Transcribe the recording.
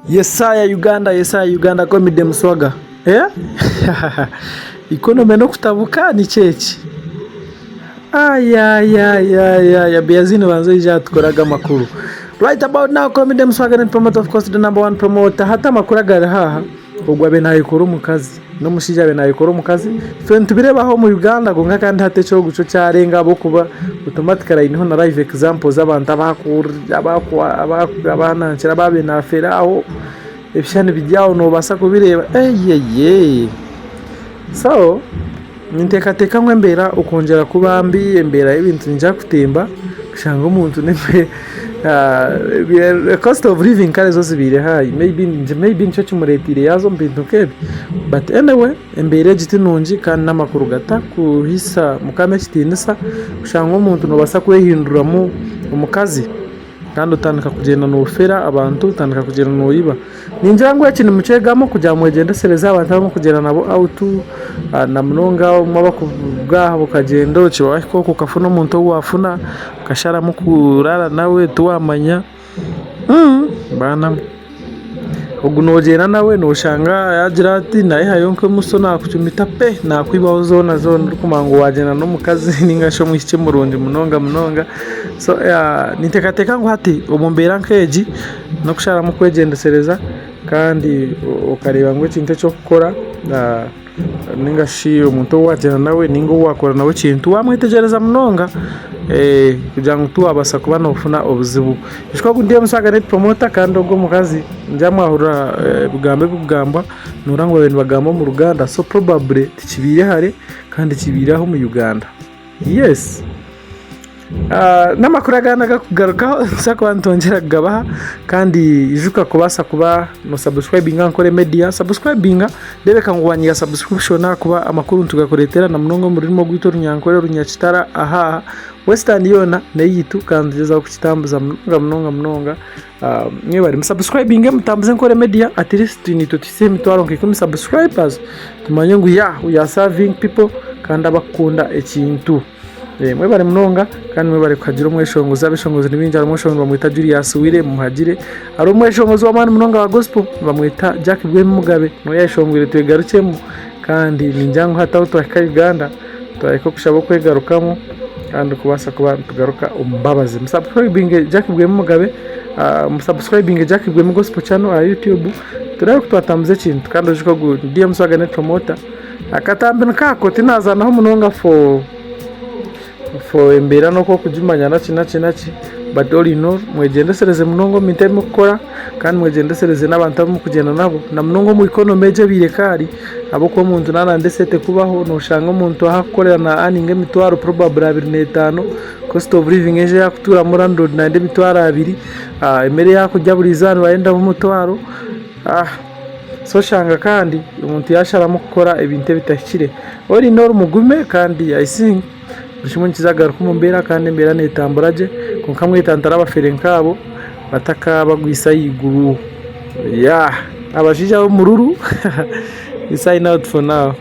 Yesaya Uganda Yesaya Uganda Comedy Muswaga eh Economy n'okutabuka niki eki Ayayayaya Beazini banza oije aha tukore aga amakuru Right about now Comedy Muswaga and promoter of course the number one promoter Hati amakuru agari haaha Ogwo abe nayekora omukazi n'omushaija abe nayekora omukazi itwe nitubireeba omu Uganda kwonka kandi hati ekyogo kyo kyarenga ahabw'okuba automatically aineho na live examples z'abantu abanankire ababaire nafeera aho ebishushani biri aho nobaasa kubireeba eyeye so Ninteekateeka ngu embeera okwongyera kuba mbi, embeera y'ebintu neija kutemba oshange omuntu cost of living kare zo zibaire high maybe nikyo kimureteire yaaza omu bintu nk'ebi but anyway embeera egi ti nungi kandi n'amakuru gatakuhaisa mukama ekitiinisa kushanga omuntu noobaasa kwehinduramu omukazi. Kandi otandika kugyenda noofera abantu, otandika kugyenda noiba. Ningira ngu eki nimukyegamu kugira ngu mwegyendesereze abantu abu murikugyenda nabo out, na munonga obumwe abarikuruga aha okagyenda otyo wahika okwo okafuna omuntu ou waafuna, okasharamu kuraara nawe tiwamanya, baana mwe. Ogu noogyenda nawe nooshanga yaagira ati naayehayo nk'emoso naakucumita pe naakwibaho zoona zoona orikumanya ngu waagyenda n'omukazi nainga shi omwishiki murungi munonga munonga. So ninteekateeka ngu hati omu mbeera nk'egi n'okusharamu kwegyendesereza kandi okareeba ngu ekintu eki orikukora Ninga shi omuntu ou waagyenda nawe ninga ou waakora nawe ekintu waamwetegyereza munonga kugira ngu tiwaabaasa kuba noofuna obuzibu. Ijuka ogu ndi Omusaga Net Promoter kandi ogu omukazi ningira mwahurira ebigambo ebirikugambwa nohurira ngu baabaire nibagamba omu Ruganda so probably tikibaire hare kandi kibaire aha omu Uganda. Yes. N'amakuru agandi agarikugarukaho nituza kuba nitwongyera kugabaha kandi ijuka kubaasa kuba nosabusikurayibinga aha Nkore Media, sabusikurayibinga reebeka ngu wanyiga sabusikurikushoni ahakuba amakuru nitugakureetera na munonga omu rurimi orwaitu orunyankore orunyakitara aha Western yoona n'eyaitu kandi nitugyezaho kukitambuza munonga munonga munonga. Mwebare musabusikurayibinge mutambuze Nkore Media at least naitwe tuhitsye emitwaro nka ikumi sabusikurayibazi tumanye ngu yeah we are serving people kandi abakukunda ekintu. Mwebare munonga kandi mwebare kuhagira omweshongozi, abeshongozi ni baingi hariho omweshongozi nibamweta Julius Wire mumuhagire, hariho omweshongozi w'amaani munonga wa gospel nibamweta Jack Bwemi Mugabe niwe yayeshongwire Twegarukyemu kandi ningira ngu hati ahu twahika Uganda twahika okushaba okwegarukamu kandi kubaasa kuba nitugaruka omu mbabazi. Musabusikurayibinge Jack Bwemi Mugabe, musabusikurayibinge Jack Bwemi Gospel Channel aha YouTube turebe ku twatambuza ekintu kandi oijuke ogu ni DM Swagger Net Promoter. Akatambi nikaako tinazaanaho munonga for for embeera n'oku orikugimanya naki naki naki but all in all mwegyendesereze munonga omu bintu ebi murikukora kandi mwegyendesereze n'abantu abu murikugyenda nabo na munonga omu economy egi ebaire ekaari ahabw'okuba omuntu naaba nayenda esente kubaho noshanga omuntu ahu arikukorera na earninga emitwaro probably 25 cost of living enju ei arikutuuramu landlord nayenda emitwaro abiri, emere ei arikurya buri izooba nibayendaho omutwaro. So oshanga kandi omuntu yasharamu kukora ebintu ebitahikire. All in all mugume kandi I think buri kimwe nikiza kugaruka omu mbeera kandi embeera netambura gye kwonka mwetantare abafere nkaabo batakabagwisa ahaiguru. Yeah abashaija b'omururu we sign out for now.